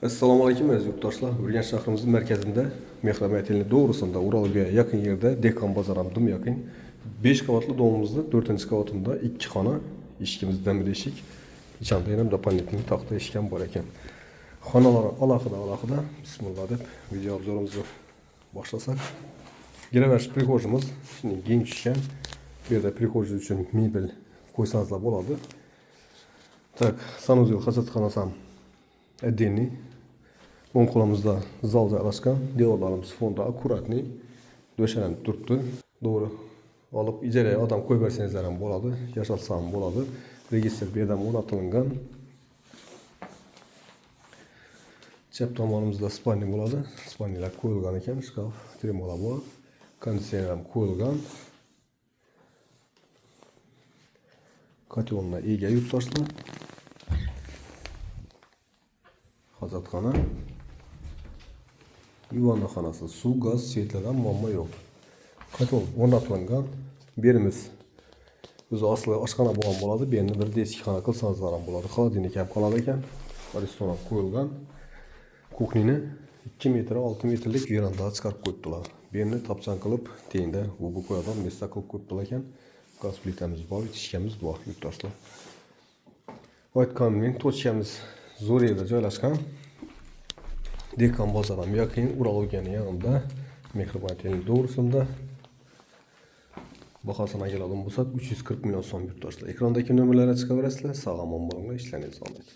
Assalomu alaykum, aziz yurtdoshlar. Urganch shahrimizning markazida, Mehrabon to'g'risida, Uralga yaqin yerda, Dehqon bozor ham dim yaqin. 5 qavatli domimizda 4-qavatida 2 xona, eshigimiz demir eshik. Ichida yana дополнительный taxta eshik ham bor ekan. Xonalar alohida alohida. Bismillah deb video обзор imizni boshlasak. Giraverish прихожий miz shunday keng tushgan. Bu yerda прихожий uchun mebel qo'ysangizlar bo'ladi. Так, санузел, hojatxonasi ham отдельный. O'ng qo'limizda zal joylashgan. Devorlarimiz fonda аккуратный to'shalanib turibdi. To'g'ri olib ijaraga odam qo'yib bersangizlar ham bo'ladi, yashatsa ham bo'ladi. Registr bu yerdan o'rnatilgan. Chap tomonimizda спальня bo'ladi. Спальня lar qo'yilgan ekan, shkaf, tremola bor. Konditsioner ham qo'yilgan. Kotelna ega, yurtdoshlar. Hojatxona. Yuvanna xonasi, suv, gaz, свет lardan muammo yo'q. Kotel o'rnatilgan. Berimiz o'zi asli oshxona bo'lgan bo'ladi. Bu yerni bir детский xona qilsangizlar ham bo'ladi. Холодильник ham qoladi ekan. Ariston ham qo'yilgan. Кухня ni 2 metr 6 metrlik verandaga chiqarib qo'yibdilar. Bu yerni topchan qilib, tengda bu qo'yadigan место qilib qo'yibdilar ekan. Gaz plitamiz bor, ichishkamiz bor, yurtdoshlar. Aytganimdek, точка miz zo'r yerda joylashgan. Dehqon bozor ham yaqin, Uralogiyani yonida, Mehribon to'g'risida. Bahosini keladigan bo'lsak, 340 million so'm, yurtdoshlar. Ekrandagi nomerlarga chiqaverasizlar. Sog' omon bo'linglar, ishlaringiz omad.